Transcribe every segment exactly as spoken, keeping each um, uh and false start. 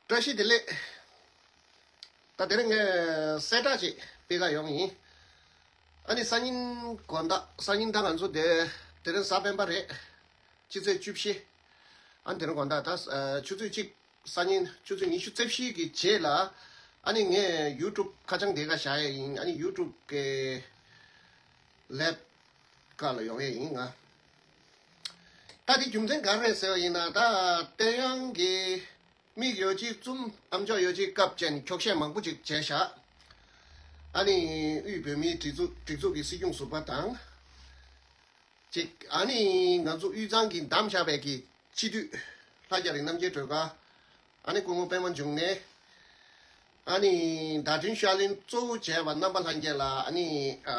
བཀྲ་ཤིས་བདེ་ལེགས། ད་དེ་རིང་ངས་གསལ་བསྒྲགས་ཅིག་སྤེལ་ག་ཡོང་ཡིན། ཨ་ནི་སང་ཉིན་དགོང་དག་སང་ཉིན་ད་ང་ཚོ་དེ་དེ་རིང་གཟའ་སྤེན་པ་རེད། སྤྱི་ཚེས་བཅུ་བཞི། ཨ་ནི་དེ་རིང་དགོང་དག་ད་ཨ་ཆུ་ཚོད་གཅིག་སང་ཉིན་ཆུ་ཚོད་ཉི་ཤུ་རྩ་བཞི་གི་རྗེས་ལ་ཨ་ནི་ངས་ཡུ་ཊུབ་ཁ་བྱང་དེ་ག་བཞག་ཡས་ཡིན། ཨ་ནི་ཡུ་ཊུབ་གི་ལེབ་ཀ་ལ་ཡོང་ཡས་ཡིན་ང་། ད་དེ་རྒྱུ་མཚན་ག་རེ་རེད་ཟེར་བ་ཡིན་ན། ད་བསྟན་དབྱངས་ཀྱི་མིག་ཡོ་བྱད་བཙུམ་ཨམ་ཅོག་ཡོ་བྱད་བཀབ་བྱས་ནས་འཁྱོག་བཤད་མང་པོ་ཅིག་བྱས་བཞག་ཨ་ནི་དབུས་བོད་མིའི་སྒྲིག་འཛུགས་སྒྲིག་འཛུགས་ཀྱི་སྲིད་སྐྱོང་ཟུར་པ་དང་ཅིག་ཨ་ནི་ང་ཚོ་དབུས་གཙང་གི་བདམས་བཞག་པའི་གི་སྤྱི་འཐུས་ལྷ་རྒྱ་རི་རྣམ་རྒྱལ་སྒྲོལ་དཀར། ཨ་ནི་སྐུ་ངོ་པད་མ་འབྱུང་གནས། ཨ་ནི་བརྡ་དོན་ཤར་གླིང་གཙོ་བོ་བྱས་པ་རྣམ་པ་ལྷན་རྒྱས་ལ་ཨ་ནི་ཨ་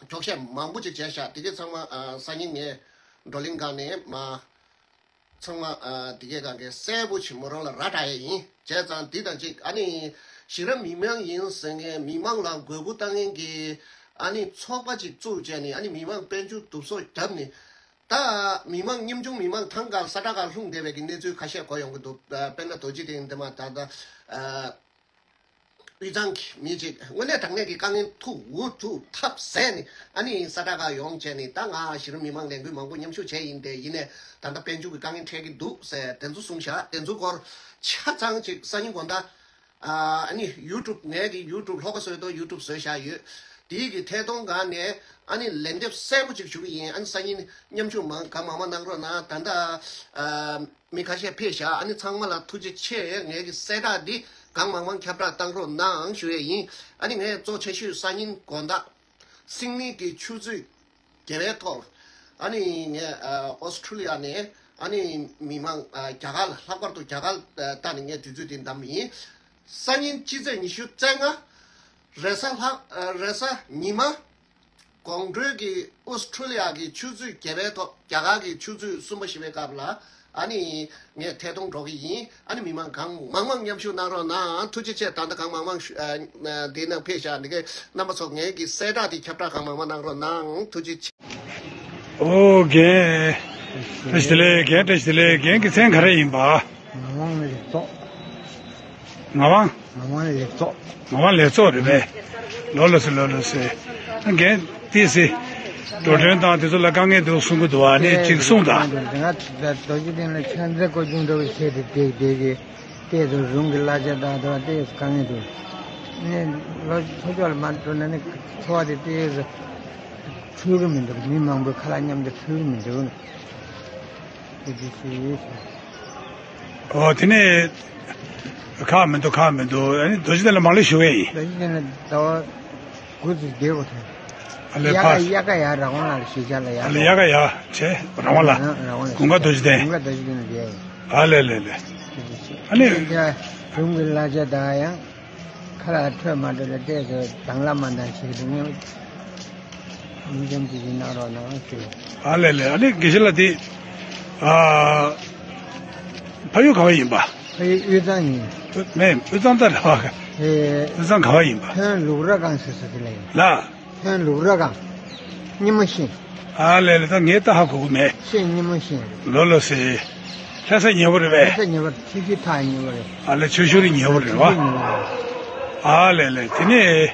འཁྱོག་བཤད་མང་པོ་ཅིག་བྱས་བཞག་དེ་གས་ཚང་མ་ཨ་སང་ཉིན་ངས་བགྲོ་གླེང་སྒང་ནས་མ་ཚང་མ་ཨ་དེ་གས་སྒང་གས་གསལ་པོ་ཅིག་མོ་རང་ལ་ར་བསྒྲགས་ཡས་ཡིན། བྱས་ཙང་འདི་དང་གཅིག་ཨ་ནི་གཞི་རིམ་མི་མང་ཡིན་ཟེར་མཁན་མི་མང་ལ་དགོས་མཁོ་བཏང་མཁན་གྱི་ཨ་ནི་ཚོགས་པ་ཅིག་བཙུགས་བྱས་ནས་ཨ་ནི་མི་མང་དཔལ་འབྱོར་གདུབ་གསོག་བརྒྱབ་ནས། ད་མི་མང་ཉམ་ཆུང་མི་མང་ཐང་ག་ས་ཁྲ་ག་ལྷུང་བསྡད་པའི་གི་གནས་ཚུལ་ཁ་ཤས་གོ་ཡོང་གི་འདུག་དཔེར་ན་རྡོ་རྗེ་གདན་འདི་མ་ད་ལྟ་དབུས་གཙང་གི་མི་ཅིག་དངོས་གནས་དྲང་གནས་ཀྱི་དཀའ་ངལ་ཐུག་འུ་ཐུག་ཐབས་ཟད་ནས་ཨ་ནི་ས་ཁྲ་ག་ཡོང་བྱས་ནས། ད་ང་གཞི་རིམ་མི་མང་ལས་འགུལ་མང་པོ་མཉམ་ཞུགས་བྱས་ཡིན་ཏེ། ཡིན་ནས་ད་ལྟ་དཔལ་འབྱོར་གྱི་དཀའ་ངལ་འཕྲད་ཀྱི་འདུག་ཟེར་དེ་ཚོ་གསུངས་བཞག་དེ་ཚོ་སྐོར་ཆ་ཚང་ཅིག་སང་ཉིན་དགོང་དག་ཨ་ནི་ཡུ་ཊུབ་ངའི་གི་ཡུ་ཊུབ་ལྷོ་ཁ་བསོད་རྡོར་ཡུ་ཊུབ་བཟོས་བཞག་ཡོད། དེའི་གི་ཐད་གཏོང་སྒང་ནས་ཨ་ནི་ལན་འདེབས་གསལ་པོ་ཅིག་ཞུ་གི་ཡིན། ཨ་ནི་སང་ཉིན་མཉམ་ཞུགས་མང་གང་མང་མང་གནང་རོགས་གནང་། ད་ལྟ་ཨ་མི་ཁ་ཤས་ཕེབས་བཞག་ཨ་ནི་ཚང་མ་ལ་ཐུགས་རྗེ་ཆེ། ངའི་གི་གསལ་བསྒྲགས་འདི་གང་མང་མང་ཁྱབ་བསྒྲགས་གཏང་རོགས་གནང་ཞུ་ཡས་ཡིན། ཨ་ནི་ངས་གཙོ་ཆེ་ཤོས་སང་ཉིན་དགོང་དག་སིང་ནི་གི་ཆུ་ཚོད་བརྒྱད་པའི་ཐོག་ཨ་ནི་ངས་ཨ་ཨོ་སི་ཁྲུ་ལི་ཡ་ནས་ཨ་ནི་མི་མང་ཨ་རྒྱ་གར་ལ་ལྷག་པར་དུ་རྒྱ་གར་ལ་ལྟ་ནས་ངས་དུས་ཚོད་འདི་བདམས་ཡིན། སང་ཉིན་སྤྱི་ཚེས་ཉི་ཤུ་རྩ་ལྔ་རེས་གཟའ་ལྷག་ཨ་རེས་གཟའ་ཉི་མ་དགོང་དྲོའི་གི་ཨོ་སི་ཁྲུ་ལི་ཡ་གི་ཆུ་ཚོད་བརྒྱད་པའི་ཐོག་རྒྱ་གར་གི་ཆུ་ཚོད་གསུམ་པ་བཞི་པའི་སྐབས་ལ་ཨ་ནི་ངས་ཐད་གཏོང་འགྲོ་གི་ཡིན། ཨ་ནི་མི་མང་གང་མང་མང་མཉམ་ཞུགས་གནང་རོགས་གནང་། ཐུགས་རྗེ་ཆེ། ད་ལྟ་གང་མང་མང་ཞུ་ཨ་ཨ་འདི་ནང་ཕེབས་བཞག་འདི་གའི་རྣམ་པ་ཚོ་ངའི་གི་གསལ་བསྒྲགས་འདི་ཁྱབ་བསྒྲགས་གང་མང་མང་གནང་རོགས་གནང་། ཐུགས་རྗེ་ཆེ། ཨོ་རྒན། བཀྲ་ཤིས་བདེ་ལེགས། རྒན་བཀྲ་ཤིས་བདེ་ལེགས། རྒན་གྱི་མཚན་ག་རེ་ཡིན་པ། ངག་དབང་ལེགས་མཚོ། ངག་དབང་། ངག་དབང་ལེགས་མཚོ། ངག་དབང་ལེགས་མཚོ་རེད་པས། ལགས་ལགས་སེ་ལགས་ལགས་སེ། རྒན་དེ་སེ། འགྲོ་གྲོན་དང་དེ་ཚོ་ལ་དཀའ་ངལ་འདུག་གསུང་གི་འདུག་ཨ་ནི་ཅིག་གསུངས་དང་། ང་རྡོ་རྗེ་གདན་ལ་ཕྱག་འཚལ་སྐོར་སྦྱོང་འགྲོ་བའི་ཆེད་དུ་བསྡད་བསྡད་ཀྱི། ལྟས་དང་རུང་གི་གླ་ཆ་དང་དེ་བ་ལྟས་དཀའ་ངལ་འདུག་ནས་ལོ་ཚོ་ཅོག་ལ་མ་འགྲོ་ན་ནི་འཚོ་བ་དེ་ལྟས་འཕྲོད་གི་མི་འདུག་མི་མང་པོའི་ཁ་ལག་མཉམ་དུ་འཕྲོད་གི་མི་འདུག་དེ་དེ་ཞིག་ཡོད་ཤག་ཨོ་དེ་ནས་ཁག་མི་འདུག་ཁག་མི་འདུག་ཨ་ནི་རྡོ་རྗེ་གདན་ལ་མང་ལེ་ཞུ་བས་ཡིན། རྡོ་རྗེ་གདན་ལ་ཟླ་བ་དགུ་ཙམ་བསྡད་དགོས་ཐལ། ཨ་ལས་ཡ་ཕ། ཡ་ག་ཡ་ར་དབང་ལགས་ཞིག་ཆ་ལ་ཡ། ཨ་ལས་ཡ་ག་ཡ་བྱས་ར་དབང་ལགས། ར་དབང་ལགས་དགུན་ཁ་རྡོ་རྗེ་གདན། དགུན་ཁ་རྡོ་རྗེ་གདན་ལ་བསྡད་ཡིན། ཨ་ལས་ལས་ལས། ཨ་ནི། ཡ་རུང་གི་གླ་ཆ་དང་ཡང་། ཁ་ལག་འཕྲོད་མ་འགྲོ་ལ་བལྟས་སོ་དང་བླ་མ་དང་ཞིག་རུང་ཡང་། མི་འཇམ་ཅིག་གིས་གནང་རོགས་གནང་ཞུ། ཨ་ལས་ལས། ཨ་ནི་དགེ་བཤེས་ལགས་དེ། ཨ། ཕ་ཡུལ་ག་བ་ཡིན་པ། ཕ་ཡུལ་དབུས་གཙང་ཡིན། མེད་དབུས་གཙང་ད་རེད་བ། ཨེ། དབུས་གཙང་ག་བ་ཡིན་པ། ཐོན་ལུག་ར་སྒང་ཟེར་ས་དེ་ལ་ཡིན། ལ། ཐོན་ལུག་ར་སྒང་། སྙེ་མོ་ཤིང་། ཨ་ལས་ལས། ད་ངས་ད་ཧ་གོ་གི་མེད། ཤིང་སྙེ་མོ་ཤིང་། ལོ་ལོ་སེ། ལྷ་ས་ཉེ་བོ་རེད་པས། ལྷ་ས་ཉེ་བོ་ཆུ་ཤུར་ཐག་ཉེ་བོ་རེད། ཨ་ལས་ཆུ་ཤུར་ཉེ་བོ་རེད་བ། ཆུ་ཤུར་ཉེ་བོ་རེད། ཨ་ལས་ལས། དེ་ནས།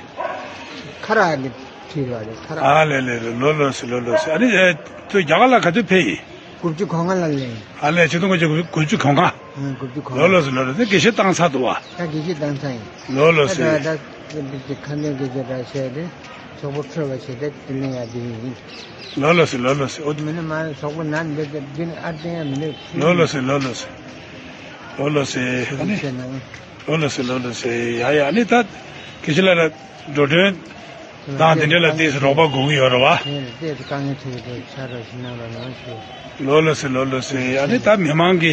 ཁ་རག་གི་ཁྲིད་ར་རེད་ཁ་རག་ཨ་ལས་ལས་ལས། ལོ་ལོ་སེ་ལོ་ལོ་སེ། ཨ་ནི་ཨེ་ཁྱོད་རྒྱ་གར་ལ་ག་དུས་ཕེབས་ཡིན། དགུ་བཅུ་གོ་ལྔ་ལ་ལེན། ཨ་ལས་ཆིག་སྟོང་དགུ་བརྒྱ་དགུ་བཅུ་གོ་ལྔ། ཨ་དགུ་བཅུ་གོ་ལྔ། ལོ་ལོ་སེ་ལོ་ལོ་སེ། དགེ་བཤེས་བཏང་ཚར་འདུག་བ། ད་དགེ་བཤེས་བཏང་ཚར་ཡིན། ལོ་ལོ་སེ། ད་ད་ད་ཁ་འདོན་དགེ་བཤེས་ར་བྱས་ཏེ་གྲོགས་པོ་འཕྲོད་པ་བྱས་ཏེ་དེ་ལེན་ཡ་དེ་ཡིན། ལོ་ལོ་སེ་ལོ་ལོ་སེ། ཨོ་མི་ནི་མ་གྲོགས་པོ་ན་འདི་འདི་ཨར་ཏེ་ཡ་མི་ནི། ལོ་ལོ་སེ་ལོ་ལོ་སེ། ལོ་ལོ་སེ། ཨ་ནི། ལོ་ལོ་སེ་ལོ་ལོ་སེ། ཡ་ཡ། ཨ་ནི་ད་དགེ་བཤེས་ལགས་ལ་འགྲོ་གྲོན་དང་དེ་འདྲ་ལ་ཏོག་ཙམ་རོགས་པ་དགོས་ཀྱི་ཡོད་རེད་བ། ཏོག་ཙམ་དཀའ་ངལ་འཕྲད་ཀྱི་འདུག་ཕྱག་རོགས་ཤིག་གནང་རོགས་གནང་ཞུ། ལོ་ལོ་སེ་ལོ་ལོ་སེ། ཨ་ནི་ད་མི་མང་གི་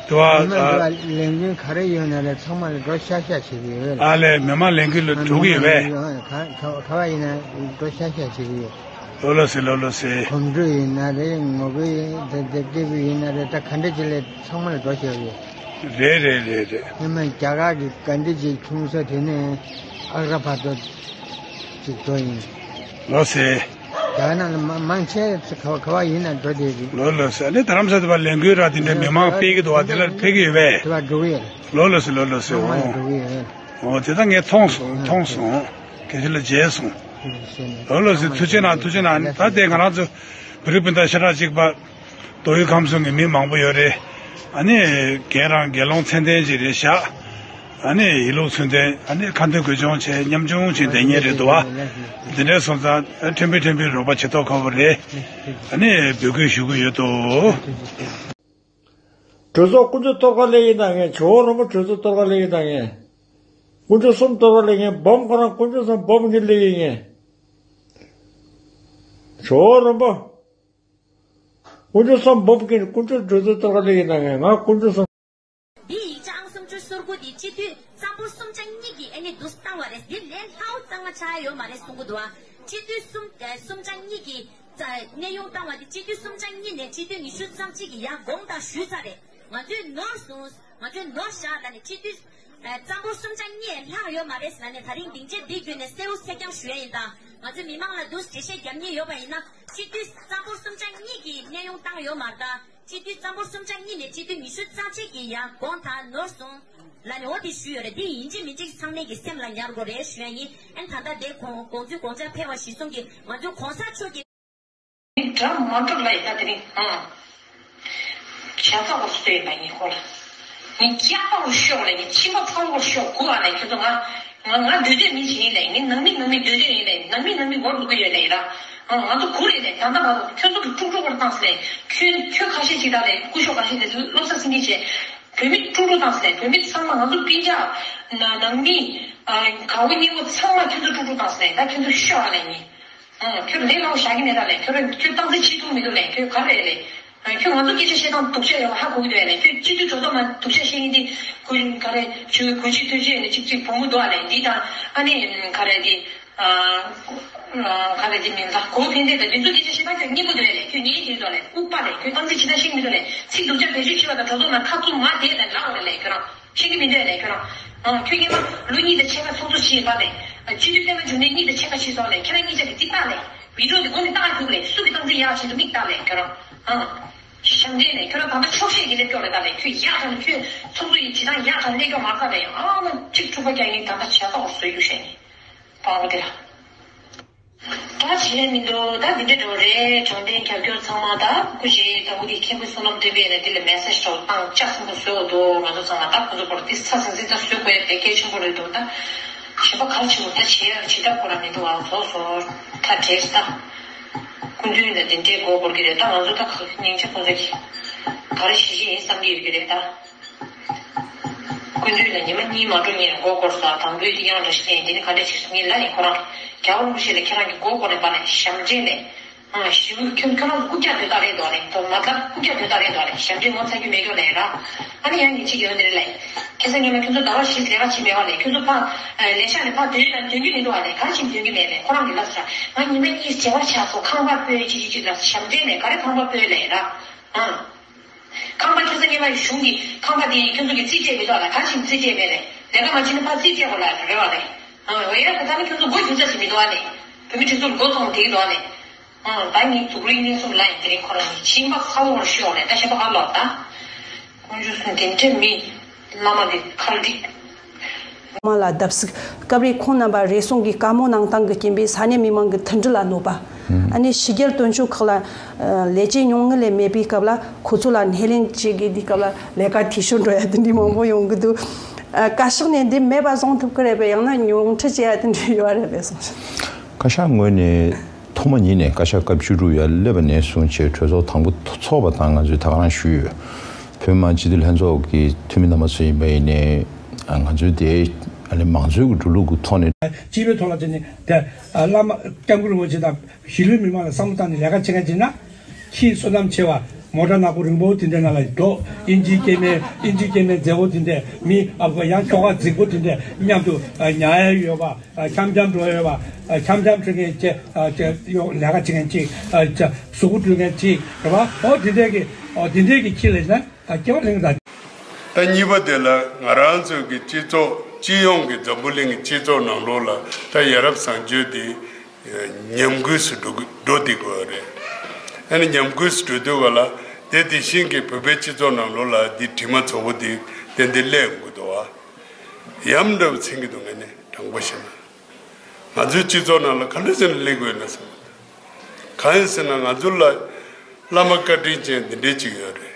དུ་བ། མི་མང་དུ་བ་ལས་འགུལ་ག་རེ་ཡོད་ན་རེད། ཚང་མ་ལ་འགྲོ་ཤག་ཤག་བྱེད་ཀྱི་ཡོད་ལ། ཨ་ལས་མི་མང་ལས་འགུལ་ལ་འགྲོ་གི་ཡོད་པས། ག་ག་བ་ཡིན་ན་འགྲོ་ཤག་ཤག་བྱེད་ཀྱི་ཡོད། ལོ་ལོ་སེ་ལོ་ལོ་སེ། གོམ་བགྲོད་ཡིན་ན་རེད། ངོ་རྒོལ་ཡིན། དེ་དེ་སྐད་འབོད་ཡིན་ན་རེད། ད་ག་འདྲ་ཅིག་ལས་ཚང་མ་ལ་འགྲོ་ཤེས་ཡོད། རེད་རེད་རེད་རེད། སྔོན་མ་རྒྱ་གར་གྱི་གྷན་དྷི་ཇི་འཁྲུངས་ས་དེ་ནས་ཨག་ར་བར་དུ་ཅིག་འགྲོ་ཡིན། ལོ་སེ། རྒྱ་གར་ནང་ལ་མ་མང་ཆེ་ག་བ་ག་བ་ཡིན་ན་འགྲོ་བསྡད་ཀྱི། ལོ་ལོ་སེ། ཨ་ནི་རྡ་རམ་ས་དེ་བ་ལས་འགུལ་ར་དེ་འདྲ་མི་མང་སྤེལ་གྱི་འདུག་བ། དེ་ལ་ཕེབས་ཀྱི་ཡོད་པས། དེ་བ་འགྲོ་གི་ཡོད། ལོ་ལོ་སི་ལོ་ལོ་སི། ཨོ། ཨོ་དེ་ད་ངས་མཐོང་སོང་མཐོང་སོང་། གལ་སྲིད་ལ་མཇལ་སོང་། ལོ་ལོ་སི་ཐུགས་རྗེ་གནང་ཐུགས་རྗེ་གནང་། ད་དེ་ང་རང་ཚོ་བོད་རིགས་སྤུན་ཟླ་ཤ་ཁྲག་གཅིག་པ། མདོ་དབུས་ཁམས་གསུམ་གྱི་མི་མང་པོ་ཡོད་རེད། ཨ་ནི་རྒན་རང་དགེ་སློང་མཚན་ལྡན་ཅིག་རེད་ཤག་ཨ་ནི་ཡིད་ལུགས་ཚུལ་ལྡན། ཨ་ནི་ཁ་འདོན་དགོས་སྦྱོང་བྱས་ཉམ་ཆུང་ཅིག་བསྡད་མཁན་རེད་འདུག་བ། འདི་འདྲ་སོང་ཙང་ཁྲེན་པེ་ཁྲེན་པེ་རོགས་པ་བྱེད་ཐུབ་ཁག་པོ་རེད། ཨ་ནི་འབོད་སྐུལ་ཞུ་གི་ཡོད་དོ། གྲོས་ཚོགས་དཀོན་མཆོག་ཐོབ་དཀའ་ལས་ཡིན་ན་ངས། ཇོ་བོ་རིན་པོ་གྲོས་ཚོགས་ཐོབ་དཀའ་ལས་ཡིན་ན་ངས། དཀོན་མཆོག་གསུམ་ཐོབ་དཀའ་ལས་ངས། སྦོམ་ཁོ་རང་དཀོན་མཆོག་གསུམ་སྦོམ་གྱི་ལས་ཡིན་ངས། ཇོ་བོ་རིན་པོ། དཀོན་མཆོག་གསུམ་སྦོམ་གྱི་དཀོན་མཆོག་གྲོས་ཚོགས་ཐོབ་དཀའ་ལས་ཡིན་ན་ངས། ང་དཀོན་མཆོག་གསུམ། འདི་ཡིག་ཆ་ཨང་སུམ་ཅུ་སོ་དགུ་འདི་སྤྱི་འཐུས་གཙང་པོ་གསུམ་ཆ་གཉིས་ཀྱིས་ཨ་ནི་འདུག་བཏང་བ་རེད། འདི་ལས་སླ་པོ་གཙང་མ་ཆགས་ཡ་ཡོད་མ་རེད་གསུང་གི་འདུག་བ། སྤྱི་འཐུས་གསུམ་ཨ་གསུམ་ཆ་གཉིས་ཀྱིས་གནས་དབྱུང་བཏང་བ་འདི་སྤྱི་འཐུས་གསུམ་ཆ་གཉིས་ནས་སྤྱི་འཐུས་ཉི་ཤུ་རྩ་གཅིག་གིས་ཡང་དགོངས་དག་ཞུས་ཚར་རེད། ང་ཚོས་ནོར་སོང་། ང་ཚོས་ནོར་བཞག་ལབ་ནས་སྤྱི་འཐུས་ཨ་གཙང་པོ་གསུམ་ཆ་གཉིས་ལྷག་ཡོད་མ་རེད་ཟེར་ནས། ད་རིང་སྡིངས་ཆ་འདིའི་བརྒྱུད་ནས་གསལ་པོ་གསལ་རྐྱང་ཞུ་ཡ་ཡིན། ད་ང་ཚོས་མི་མང་ལ་འདུག་འགྲེལ་བཤད་རྒྱབ་མཁན་ཡོད་པ་ཡིན་ན། སྤྱི་འཐུས་གཙང་པོ་གསུམ་ཆ་གཉིས་ཀྱིས་གནས་དབྱུང་བཏང་ཡོད་མ་རེད། ད་སྤྱི་འཐུས་གཙང་པོ་གསུམ་ཆ་གཉིས་ནས་སྤྱི་འཐུས་ཉི་ཤུ་རྩ་གཅིག་གིས་ཡང་དགོངས་དག་ནོར་སོང་ལབ་ནས་འོ་དེ་ཞུས་ཡོད་རེད། དེ་ཡིན་གཅིག་མིན་གཅིག་ཚང་མས་ཀྱི་སེམས་ལ་ཉར་དགོས་རེད་ཞུ་ཡ་ཡིན། ཨན་ད་ལྟ་དེ་གོང་དགོངས་ཚུལ་དགོངས་འཆར་ཕེབས་པ་གཞིར་བཟུང་གིས་ང་ཚོའི་གོང་ས་མཆོག་གིས། ནི་འདྲ་མ་འགྲོ་ལ་ཡིན་ད་དེ་རིང་ཨང་། བྱ་ཚ་བོ་སུ་ཡིན་པ་ཡིན་ཁོ་ལ། ནི་སྐྱག་པ་བོ་ཤོག་ལ་ནི་ཕྱི་མ་ཚ་བོ་ཤོག་གུ་ཨ་ལ་ཁྱོད་ཚོ་ང་ང་ང་འདོད་འདོད་མི་ཞིག་ཡིན་ལ་ནི་ནང་མི་ནང་མི་འདོད་འདོད་ཡིན་ལ་ནང་མི་ནང་མི་མགོ་འདུག་གི་ཡོད་ལ་ཡིན་ལ། ང་ང་ཚོ་གུ་རེད་ལ་ད་ལྟ་བར་དུ་ཁྱོད་ཚོ་གི་དཀྲུག་དཀྲུག་བར་བཏང་སི་ལ་ཁྱོད་ཁྱོད་ཁ་ཤས་ཅིག་ད་ལ་སྐུ་ཞོགས་ཁ་ཤས་དེ་ཚོ་བློ་ས་སེང་གེ་བྱས། བོད་མི་དཀྲུག་དཀྲུག་བཏང་སི་ལ་བོད་མི་ཚང་མ་ང་ཚོ་སྤུན་ཀྱག་ནང་མི་ག་བོ་གཉིས་པོ་ཚང་མ་ཁྱོད་ཚོ་དཀྲུག་དཀྲུག་བཏང་སི་ལ་ད་ཁྱོད་ཚོ་ཤོག་ཨ་ལ་ནི། ཨ། ཁྱོད་ལས་སླ་པོ་བཞག་གི་མེད་ད་ལས། ཁྱོད་རང་ཁྱོད་སྟངས་འཛིན་བྱེད་ཐུབ་མི་འདུག་ལས། ཁྱོད་ག་རེ་ལས། ཨ། ཁྱོད་ང་ཚོ་སྐད་ཆ་བཤད་སྟངས་སྡུག་ཅག་ཡོད་པ་ཧ་གོ་གི་འདུག་ལས། ཁྱོད་སྤྱི་འཐུས་གྲོས་ཚོགས་ནང་སྡུག་ཅག་བཤད་མཁན་དེ་གུ་ག་རེ་ཁྱོད་གུས་ཕྱིར་ཐོས་ཅེས་ནས་གཅིག་གཅིག་བུ་མོ་འདུག་ཨ་ལས། འདི་དང་ཨ་ནི་ག་རེ་འདི། ཨ། ག་རེ་འདི་མིན་ད་གོ་ཕན་བདེ་དང་འདི་ཚོ་སྐད་ཆ་བཤད་སྟངས་ཁྱོད་སྙན་པོ་འདུག་ལས། ཁྱོད་ཉན་གྱི་འདུག་ལས། ལྐུགས་པ་ལས། ཁྱོད་སྟངས་འཛིན་བྱེད་སྟངས་ཤེས་ཀྱི་མི་འདུག་ལས། ཚིག་སྡུག་ཅག་བེད་སྤྱོད་བྱེད་པ་དང་གྲོས་ཚོགས་ནང་ཁ་བཙུམ་མ་བསྡད་ལས་ལབ་དགོས་རེད་ལས་ཁྱོད་རང་། ཤེས་ཀྱི་མི་འདུག་ལས་ཁྱོད་རང་། ཨ། ཁྱོད་སྔོན་མ་ལོ་གཉིས་དང་ཕྱེད་ཀ་ཚོགས་གཙོ་བྱས་པ་ལས། སྤྱི་འཐུས་པད་མ་འབྱུང་གནས་གཉིས་དང་ཕྱེད་ཀ་ཚོགས་ལས། ཁྱེད་རང་གཉིས་ཆ་གི་ཏིག་ཏག་ལས། བི་ཌི་ཡོ་དེ་སྒོ་ནས་བཏང་ཐུབ་ལས། སུ་གི་སྟངས་འཛིན་ཡག་བྱེད་འདུག་མིག་ལྟ་ལས་ཁྱོད་རང་། ཨ། ཞབས་འདྲེན་ལས། ཁྱོད་རང་ད་ལྟ་ཆོག་ཤེས་ཀྱི་སླེབས་ཀྱོག་ལས་ད་ལས། ཁྱོད་ཡག་དང་ཁྱོད་ཚོགས་གཙོ་ཡི་བྱེད་སྟངས་ཡག་དང་སླེབས་ཀྱོག་མ་ཁ་ལས། ཨ་མ་གཅིག་འཁྲུག་པ་རྒྱག་ངེས་ད་ལྟ་བྱ་ཐོག་བཟོས་རྒྱུ་བཤད་ནས་པང་བོ་དེ་ལ། ད་བྱས་མི་འདུག་ད་འདི་འདྲ་འགྲོ་རེད། དྲང་བདེན་རྒྱབ་སྐྱོར་ཚང་མ་ད་སྐུ་མཁྱེན་ད་འུ་དེ་མཁན་པོ་བསོད་ནམས་བསྟན་འཕེལ་ནས་འདི་ལ་མེ་སེ་ཇི་འདྲ་བོ་བཏང་ལྕགས་སྲིན་པོ་བཟོས་འོ་འདུག་ང་ཚོ་ཚང་མ་ད་ཁོ་ཚོ་སྐོར་འདི་ཚ་ཟིང་ཟིང་ད་བཟོས་དགོས་ཡ་དེ་གལ་ཆེན་པོ་རེད་འདུག་ད་གཞན་པ་ག་རེ་བྱེད་དགོས་ད་བྱེད་ཡ་བྱེད་ཐབས་ཁོ་རང་མི་འདུག་ཨ་བཟོ་བཟོ་ད་བྲེལ་ད། སྐུ་མདུན་ལ་འདི་འདྲའི་མགོ་སྐོར་གི་རེད་ད། ང་ཚོ་ད་ག་སྙིང་རྗེ་ཁོང་ཚོ་གི་ག་རེ་ཞིག་ཞིག་ཡིན་བསམ་གི་ཡོད་ཀྱི་རེད་ད། སྐུ་མདུན་ལ་ཉི་མ་གཉིས་མ་འགྲོ་ངས་མགོ་སྐོར་སོང་། དང་པོའི་དེ་ཡང་འདྲ་ཞིག་ཡིན། དེ་ནི་ག་འདྲ་ཞིག་ངས་ལབ་ནས་ཁོ་རང་རྒྱལ་བ་རིན་པོ་ཆེ་ལ་ཁྱེད་རང་གི་མགོ་སྐོར་ནས་པ་ནས་ཞབས་འདྲེན་ནས། ཨང་། ཞི་བའི་ཁྱོད་ཁྱོད་རང་ཚོ་རྐུབ་བཀྱག་དོན་དག་རེད་དོ་ལེ། དོ་མ་ལྟར་རྐུབ་བཀྱག་དོན་དག་རེད་དོ་ལེ། ཞབས་འདྲེན་ངོ་ཚ་རྒྱུ་མེད་ཀྱོ་ལེ་ར། ཨ་ནི་ཡང་ངས་ཅིག་ཡོད་ནི་རེད་ལེ། ཁ་སང་ཉི་མ་ཁྱོད་ཚོ་ཟླ་བ་བཞི་ལས་ཀ་བྱེད་མེད་པ་ལེ། ཁྱོད་ཚོ་ཕ་ལས་ཤག་ནས་ཕ་དོན་དང་དོན་རྒྱུ་མི་འདུག་བ་ལེ། ག་ཅིག་དོན་རྒྱུ་མེད་ལེ། ཁོ་རང་གི་ལབ་ས། ང་ཉི་མ་གཉིས་བྱེ་བ་ཆགས་སོང་། ཁང་པ་སྤོས་ཅིག་ཅིག་ཅིག་ལ་ཞབས་འདྲེན་ནས་ག་རེ་ཁང་པ་སྤོས་ལེ་ར། ཨང་། ཁང་པ་ཁ་སང་ཉི་མ་གཞུང་གི་ཁང་པ་དེ་ཁྱོད་ཚོ་གི་རྩིས་སྤྲད་མི་འདུག་ལ། ག་ཅིག་རྩིས་སྤྲད་མེད་ལེ། ལས་ཀ་མ་བྱེད་ན་ཕ་རྩིས་སྤྲད་དགོས་ལ་རེད་བ་ལེ། ཨང་། འོ་ཡ་ད་ལྟ་ནི་ཁྱོད་ཚོ་མགོ་ཞུ་ས་ཞིག་མི་འདུག་བ་ལེ། བོད་མི་སྒྲིག་འཛུགས་མགོ་ཐོང་དེ་གི་འདུག་བ་ལེ། ཨང་། ད་ངའི་དུག་རིགས་གནས་ཚུལ་ལ་ཡིན་དེ་རིང་ཁོ་རང་གི་ཕྱིན་པ་ཚ་བོར་ཤོག་ལས་ད་ཞེས་པ་ཧ་ལོག་ད། ཀོང་ཇོ་སུན་དེ་འདྲ་མི་བླ་མ་གི་ཁ་ལ་འགྲིག་མ་ལ་བརྡབ་གསིག་སྐབས་རེ་ཁོང་རྣམ་པ་རེ་ཟུང་གི་བཀའ་མོལ་གནང་སྟངས་ཀྱི་རྐྱེན་པས་ས་གནས་མི་མང་གི་མཐུན་སྒྲིལ་ལ་གནོད་པ། ཨ་ནི་ཕྱི་རྒྱལ་སྟོན་ཆོག་ཁག་ལ་ལས་བྱེད་ཉུང་ངུ་ལས་མེད་པའི་སྐབས་ལ་ཁོ་ཚོ་ལ་སྣེ་ལེན་བྱེད་དགོས་དུས་སྐབས་ལ་ལས་ཀ་འཐུས་ཤོར་འགྲོ་ཡ་དེ་འདྲའི་མང་པོ་ཡོང་གི་འདུག་བཀའ་ཤག་ནས་འདི་མེད་པ་བཟོ་ཐུབ་ཀྱི་རེད་པས། ཡང་ན་ཉུང་འཕྲི་བྱེད་ཡ་དེ་འདྲ་ཡོད་རེད་པས་གསུངས་སོང་། བཀའ་ཤག་ངོས་ནས་ཐོག་མ་ཉིད་ནས་བཀའ་ཤག་སྐབས་བཅུ་དྲུག་ཡར་སླེབས་པ་ནས་བཟུང་བྱས་གྲོས་ཚོགས་དང་པོ་ཚོགས་པ་དང་ང་ཚོས་ད་ག་རང་ཞུས་ཡོད། བོད་མི་མང་སྤྱི་འཐུས་ལྷན་ཚོགས་ཀྱི་འཐུས་མི་རྣམ་པ་ཚོ་ཡིན་པ་ཡིན་ནའི་ང་ཚོའི་དེ་ཨ་ནི་མང་གཙོའི་གི་འགྲོ་ལུགས་ཀྱི་ཐོག་ནས། སྤྱི་པའི་ཐོག་ལ་བྱས་ནས་དེ་བླ་མ་སྐྱབས་མགོན་རིན་པོ་ཆེ་དང་གཞིས་ལུས་མི་མང་ལ་བསམ་བློ་བཏང་ནས་ལས་ཀ་བྱེད་མཁན་བྱས་ན། ཁྱི་བསོད་ནམས་ཆེ་བ་མོ་ཊ་ནག་པོ་རིང་པོ་དེ་འདྲའི་ནང་ལ་འགྲོ། ཨིན་ཇིའི་སྐྱེ་དམན་ཨིན་ཇིའི་སྐྱེ་དམན་མཛེས་པོ་དེ་འདྲས་མི་ཨ་ཁུ་ཡང་ཁྱོ་ག་རྫིག་པོ་དེ་འདྲས་མཉམ་དུ་ཉལ་ཡ་ཡོད་པ། འཆམ་འཆམ་འགྲོ་ཡོད་པ། འཆམ་འཆམ་འགྲོ་མཁན་ཅིག་ལས་ཀ་བྱེད་མཁན་ཅིག་གཟུགས་པོ་འགྲོ་མཁན་ཅིག་རེད་པ། ཨོ་དེ་འདྲས་ཀྱི་ཨོ་དེ་འདྲས་ཀྱི་ཁྱི་ལས་ན་ད་སྐྱེ་བ་ལེན་གི་ད། ད་གཉིས་པ་དེ་ལ་ང་རང་ཚོའི་གི་སྤྱི་ཚོགས་སྤྱི་ཡོངས་ཀྱི་འཛམ་བུ་གླིང་གི་སྤྱི་ཚོགས་ནང་ལོགས་ལ་ད་ཡ་རབས་བཟང་སྤྱོད་དེ་ཉམས་རྒུད་སུ་འགྲོ་གི་འགྲོ་བསྡད་དགོས་རེད། ཨ་ནི་ཉམས་རྒུད་སུ་འགྲོ་དུས་ག་ལ་དེ་དེ་བཞིན་གྱི་བོད་པའི་སྤྱི་ཚོགས་ནང་ལོགས་ལ་འདི་དྲི་མ་ཚ་བོ་དེ་ཏན་ཏན་སླེབས་ཡོང་གི་འདུག་ཡམ་འདྲ་བོ་འཚེང་གི་འདུག་ངས་ནི་དྲང་པོ་བཤད་ན། ང་ཚོའི་སྤྱི་ཚོགས་ནང་ལ་ག་འདྲ་བྱས་ནས་སླེབས་དགོས་ན་བསམ་གི་འདུག་གང་ཡིན་ཟེར་ན་ང་ཚོ་ལ་བླ་མ་བཀའ་དྲིན་ཅན་འདི་འདྲས་ཅིག་ཡོད་རེད།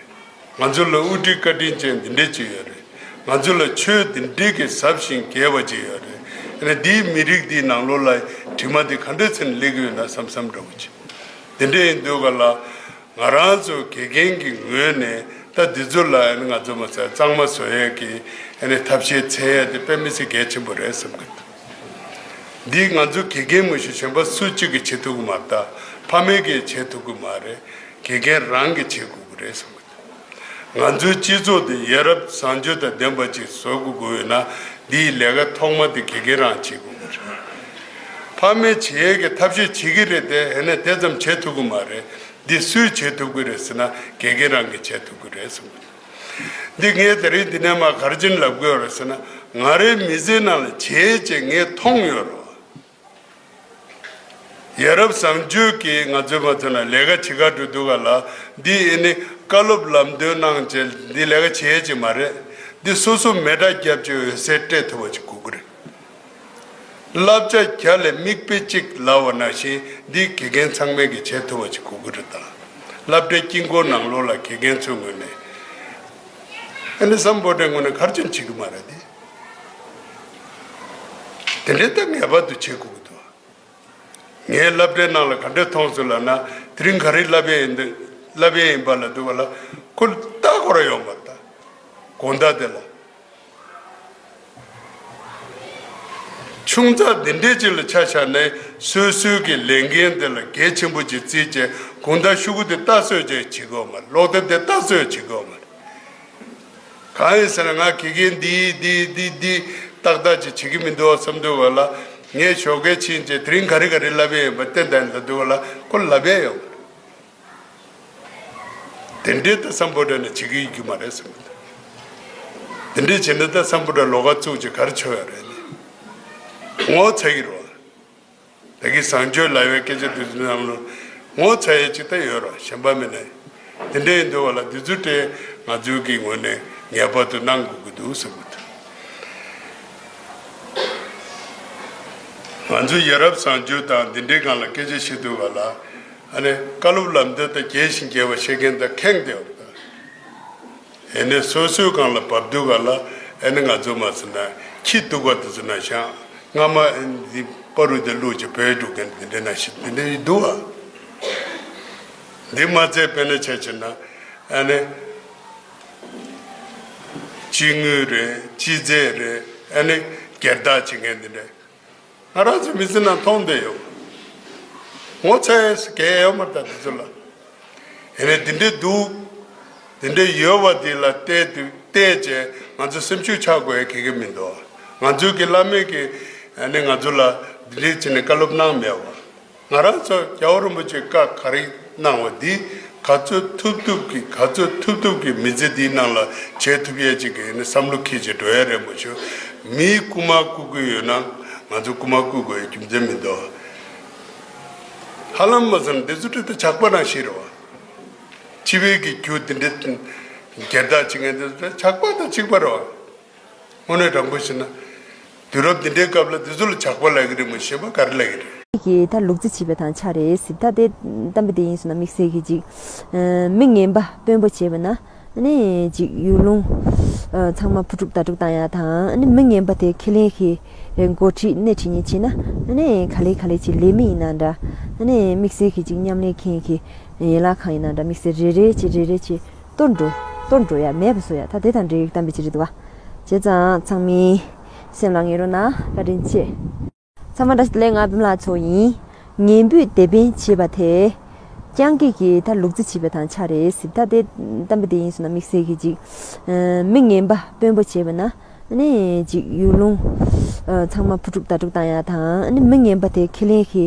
ང་ཚོ་ལ་དབུ་ཁྲིད་བཀའ་དྲིན་ཅན་འདི་འདྲས་ཅིག་ཡོད་རེད། ང་ཚོ་ལ་ཆོས་འདི་འདྲས་ཀྱི་ཟབ་ཞིང་རྒྱས་པ་ཅིག་ཡོད་རེད། ཨ་ནི་འདིའི་མི་རིགས་འདིའི་ནང་ལོགས་ལ་དྲི་མ་འདི་ག་འདྲས་བྱས་ནས་སླེབས་ཀྱི་ཡོད་ན་བསམ་བསམ་འདྲ་བོ་ཅིག་འདི་འདྲས་ཡིན་དུས་ག་ལ། ང་རང་ཚོ་དགེ་རྒན་གྱི་ངོས་ནས་ད་འདི་ཚོ་ལ་ཨ་ནི་ང་ཚོ་མ་ཚད་གཙང་མ་བཟོ་ཡས་ཀྱི་ཨ་ནི་ཐབས་ཤེས་འཚོལ་ཡས་དེ་དཔེ་མི་སྲིད་གལ་ཆེན་པོ་རེད་བསམ་གི་འདུག་འདི་ང་ཚོ་དགེ་རྒན་མ་གཞི་གཞན་པ་སུ་གཅིག་གིས་བྱེད་ཐུབ་ཀྱི་མ་རེད། ད་ཕ་མས་ཀྱིས་བྱེད་ཐུབ་ཀྱི་མ་རེད། དགེ་རྒན་རང་གིས་བྱེད་དགོས་ཀྱི་རེད་བསམ་གི་འདུག་ང་ཚོའི་སྤྱི་ཚོགས་འདི་ཡ་རབས་བཟང་སྤྱོད་དང་ལྡན་པ་ཅིག་བཟོ་དགོས་ཀྱི་ཡོད་ན་འདིའི་ལས་ཀ་ཐོག་མ་དེ་དགེ་རྒན་རང་བྱེད་དགོས་ཀྱི་རེད། ཕ་མས་བྱེད་ཡས་ཀྱི་ཐབས་ཤེས་བྱེད་ཀྱི་རེད་དེ་ཨ་ནི་དེ་ཙམ་བྱེད་ཐུབ་ཀྱི་མ་རེད། འདི་སུས་བྱེད་ཐུབ་ཀྱི་རེད་ཟེར་ན་དགེ་རྒན་རང་གིས་བྱེད་ཐུབ་ཀྱི་རེད་གསུངས། འདི་ངས་དེ་རིང་འདི་ནས་མར་ག་རེ་བྱས་ནས་ལབ་དགོས་རེད་ཟེར་ན་ང་རའི་མི་ཚེའི་ནང་ལ་བྱས་བྱས་ངས་མཐོང་ཡོད་རེད། ཡ་རབས་བཟང་སྤྱོད་ཀྱིས་ང་ཚོའི་མ་ཚོ་ན་ལས་ཀ་བྱེད་ག་འགྲོ་དུས་ག་ལ་འདི་ཨེ་ནི་བཀའ་སློབ་ལམ་སྟོན་གནང་བྱས་འདི་ལས་ཀ་བྱས་བྱས་མ་རེད། འདི་སོ་སོ་མེ་སྲེག་བརྒྱབ་བྱས་འོད་ཟེར་སྤྲད་ཐུབ་པ་ཅིག་དགོས་ཀྱི་རེད། བསླབ་བྱ་བརྒྱ་ལས་མིག་དཔེ་གཅིག་ལབ་པ་ནང་བཞིན་འདི་དགེ་རྒན་ཚང་མས་ཀྱི་བྱེད་ཐུབ་པ་ཅིག་དགོས་ཀྱི་རེད་ད། སློབ་གྲྭའི་དཀྱིལ་འཁོར་ནང་ལོགས་ལ་དགེ་རྒན་ཚོའི་ངོས་ནས་ཨ་ནི་སམ་བྷོ་ཊའི་ངོས་ནས་ག་རེ་བྱས་ནས་བྱེད་ཀྱི་མ་རེད་དེ། དེ་འདྲའི་ད་ངེས་པར་དུ་བྱེད་དགོས་ཀྱི་འདུག་ངས་སློབ་གྲྭའི་ནང་ལ་ག་འདྲས་མཐོང་སོང་ལབ་ན་དེ་རིང་ག་རེ་བསླབ་ཡས་ཡིན་འདུག་བསླབ་ཡས་ཡིན་པ་ལ་འདུག་ག་ལ་ཁོ་ལྟ་དགོས་ར་ཡོང་བ་ད། དགོང་དག་དེ་ལ། ཆུང་ཙག་འདི་འདྲའི་ཅིག་ལ་ཆ་བཞག་ནས་སོ་སོའི་གི་ལས་འགན་དེ་ལ་གལ་ཆེན་པོ་ཅིག་བརྩིས་བྱས་དགོང་དག་ཤོག་གུ་དེ་ལྟ་སྲོལ་ཅིག་བྱེད་དགོས་མ་རེད། ཀློག་དེབ་དེ་ལྟ་སྲོལ་བྱེད་དགོས་མ་རེད། གང་ཡིན་ཟེར་ན་ང་དགེ་རྒན་འདི་འདི་འདི་འདི་ཏག་ཏག་ཅིག་བྱེད་ཀྱི་མི་འདུག་བསམ་དུས་བ་ལ་ངས་ཞོགས་ཀས་ཕྱིན་བྱས་དེ་རིང་ག་རེ་ག་རེ་བསླབ་ཡས་ཡིན་པ་བསྟན་དང་ལབ་དུས་བ་ལ་ཁོ་ལབ་ཡས་ཡོད། དེ་འདྲའི་ད་སམ་བྷོ་ཊ་ནས་བྱེད་ཀྱི་ཡོད་ཀྱི་མ་རེད་བསམ་གི་འདུག་དེ་འདྲའི་བྱས་ན་ད་སམ་བྷོ་ཊ་ལོགས་ཀ་བཙུགས་བྱས་ག་རེ་བྱེད་ཡ་རེད། ངོ་ཚ་གི་རེད་བ། ད་གི་བཟང་སྤྱོད་ལབ་ཡའི་སྐད་ཆ་དེ་ཚོའི་ནང་ལ་ངོ་ཚ་ཡ་ཅིག་ད་ཡོད་རེད་བ། གཞན་པ་མིན་ནའི་དེ་འདྲ་ཡིན་དུས་བ་ལ་དེ་ཚོ་དེ་ང་ཚོའི་གི་ངོས་ནས་ངེས་པར་དུ་གནང་དགོས་ཀྱི་འདུག་བསམ་གི་འདུག་ང་ཚོ་ཡ་རབས་བཟང་སྤྱོད་དང་འདི་འདྲའི་སྒང་ལ་སྐད་ཆ་བཤད་དུས་བ་ལ་ཨ་ནི་བཀའ་སློབ་ལམ་སྟོན་དང་རྒྱས་ཤིང་རྒྱས་པ་བཤད་མཁན་དང་ཁེངས་བསྡད་ཡོད་པ་དང་། ཨེ་ནས་སོ་སོའི་སྒང་ལ་བབས་དུས་ག་ལ་ཨེ་ནས་ང་ཚོ་མ་ཟེར་ན་ཁྱི་གཏུག་པ་དེ་ཚོ་ན་ཤང་སྔ་མ་ཨེ་འདི་པ་རུ་དེ་བླུགས་ཀྱི་བོད་འགྲོ་མཁན་དེ་འདྲ་ན་ཤི་དེ་འདྲ་ཡི་འདུག་ཨ། འདི་མ་ཚད་དཔེར་ན་ཆ་བཞག་ན་ཨེ་ནས་སྤྱི་དངུལ་རེད་སྤྱི་རྫས་རེད་ཨེ་ནས་སྒེར་བདག་བྱེད་མཁན་དེ་འདྲ། ང་རང་ཚོ་མི་ཚེ་ནང་མཐོང་བསྡད་ཡོད། ངོ་ཚ་ཡས་གལ་ཡོད་མ་རེད་ད་དེ་ཚོ་ལ། ཡིན་ནའི་འདི་འདྲའི་འདུག་འདི་འདྲའི་ཡོད་པ་འདི་ལ་བལྟས་དུས་བལྟས་བྱས་ང་ཚོ་སེམས་ཤུགས་ཆག་དགོས་ཡ་ག་གེ་མི་འདུག་ང་ཚོའི་གི་བླ་མས་གི་ཨ་ནི་ང་ཚོ་ལ་འདི་འདྲའི་བྱས་ནས་བཀའ་སློབ་གནང་མེད་པ། ང་རང་ཚོ་རྒྱལ་བ་རིན་པོ་ཆེ་བཀའ་ག་རེ་གནང་བ་འདི་ག་ཚོད་ཐུབ་ཐུབ་ཀྱིས་ག་ཚོད་ཐུབ་ཐུབ་ཀྱིས་མི་ཚེ་འདིའི་ནང་ལ་བྱེད་ཐུབ་ཡས་ཅིག་གི་ནི་བསམ་བློ་འཁྱེར་བྱས་འགྲོ་ཡས་རེད་མ་གཏོགས་མིའི་རྐུ་མ་རྐུ་གི་ཡོད་ན་ང་ཚོ་རྐུ་མ་རྐུ་དགོས་ཡས་རྒྱུ་མཚན་མི་འདུག་ཧ་ལམ་མ་ཟེར་ན་འདི་ཚོ་ཁྲིད་དེ་ཇག་པ་ནང་བཞིན་རེད་བ། སྤྱི་པའི་གི་རྒྱུ་འདི་འདྲའི་སྒེར་བདག་བྱེད་མཁན་འདི་ཚོ་ཇག་པ་དང་གཅིག་པ་རེད་བ། དངོས་གནས་དྲང་པོ་བཤད་ན། དུས་རབས་འདི་འདྲའི་སྐབས་ལ་འདི་ཚོ་ལ་ཇག་པ་ལབ་ཀྱི་རེད་མོད་གཞན་པ་ག་རེ་ལབ་ཀྱི་རེད། གིས་ད་ལུག་རྫི་བྱེད་པའི་དང་ཆ་རེད་ཟེར། ད་དེ་གཏམ་དཔེ་དེ་ཡིན་སོང་ན་དམིགས་བསལ་གྱི་ཅིག་ཨ་མི་ངན་པ་དཔོན་པོ་བྱས་པ་ན་ཨ་ནི་ཅིག་ཡུལ་ལུང་ཨ་ཚང་མ་འཕུར་དཀྲུག་ད་དཀྲུག་བཏང་ཡ་དང་ཨ་ནི་མི་ངན་པ་དེ་ཁས་ལེན་གྱི་འགོ་ཁྲིད་སྣེ་ཁྲིད་མཁན་བྱས་ན་ཨ་ནི་ག་ལེ་ག་ལེ་ཅིག་ལས་མི་ཡིན་ན་འདྲ་ཨ་ནི་དམིགས་བསལ་གྱི་ཅིག་མཉམ་ལས་མཁན་གྱི་ཡན་ལག་ཁང་ཡིན་ན་འདྲ་དམིགས་བསལ་རེ་རེ་ཅིག་རེ་རེ་ཅིག་གཏོར་འགྲོ་གཏོར་འགྲོ་ཡ་མེད་པ་བཟོ་ཡ་ད་དེ་དང་འབྲེལ་ཡོད་གཏམ་དཔེ་ཅིག་རེད་འདུག་བ། བྱས་ཙང་ཚང་མའི་སེམས་ལ་ངེས་རོགས་གནང་བཀའ་དྲིན་ཆེ། ཚང་མ་བཀྲ་ཤིས་བདེ་ལེགས། ང་བུམ་ལགས་ཚོ་ཡིན། ངན་བུས་དེད་དཔོན་བྱེད་པ་དེ། རྐྱང་གིས་ཀྱིས་ད་ལུག་རྫི་བྱེད་པའི་དང་ཆ་རེད་ཟེར། ད་དེ་གཏམ་དཔེ་དེ་ཡིན་སོང་ན་དམིགས་བསལ་གྱི་ཅིག་ཨ་མི་ངན་པ་དཔོན་པོ་བྱས་པ་ན་ཨ་ནི་ཅིག་ཡུལ་ལུང་ཨ་ཚང་མ་འཕུར་དཀྲུག་ད་དཀྲུག་བཏང་ཡ་དང་ཨ་ནི་མི་ངན་པ་དེ་ཁས་ལེན་གྱི་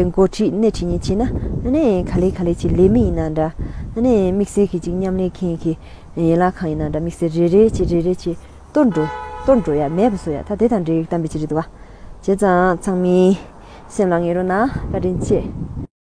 འགོ་ཁྲིད་སྣེ་ཁྲིད་མཁན་བྱས་ན་ཨ་ནི་ག་ལེ་ག་ལེ་ཅིག་ལས་མི་ཡིན་ན་འདྲ་ཨ་ནི་དམིགས་བསལ་གྱི་ཅིག་མཉམ་ལས་མཁན་གྱི་ཡན་ལག་ཁང་ཡིན་ན་འདྲ་དམིགས་བསལ་རེ་རེ་ཅིག་རེ་རེ་ཅིག་གཏོར་འགྲོ་གཏོར་འགྲོ་ཡ་མེད་པ་བཟོ་ཡ་ད་དེ་དང་འབྲེལ་ཡོད་གཏམ་དཔེ་ཅིག་རེད་འདུག་བ། བྱས་ཙང་ཚང་མའི་སེམས་ལ་ངེས་རོགས་གནང་བཀའ་དྲིན་ཆེ།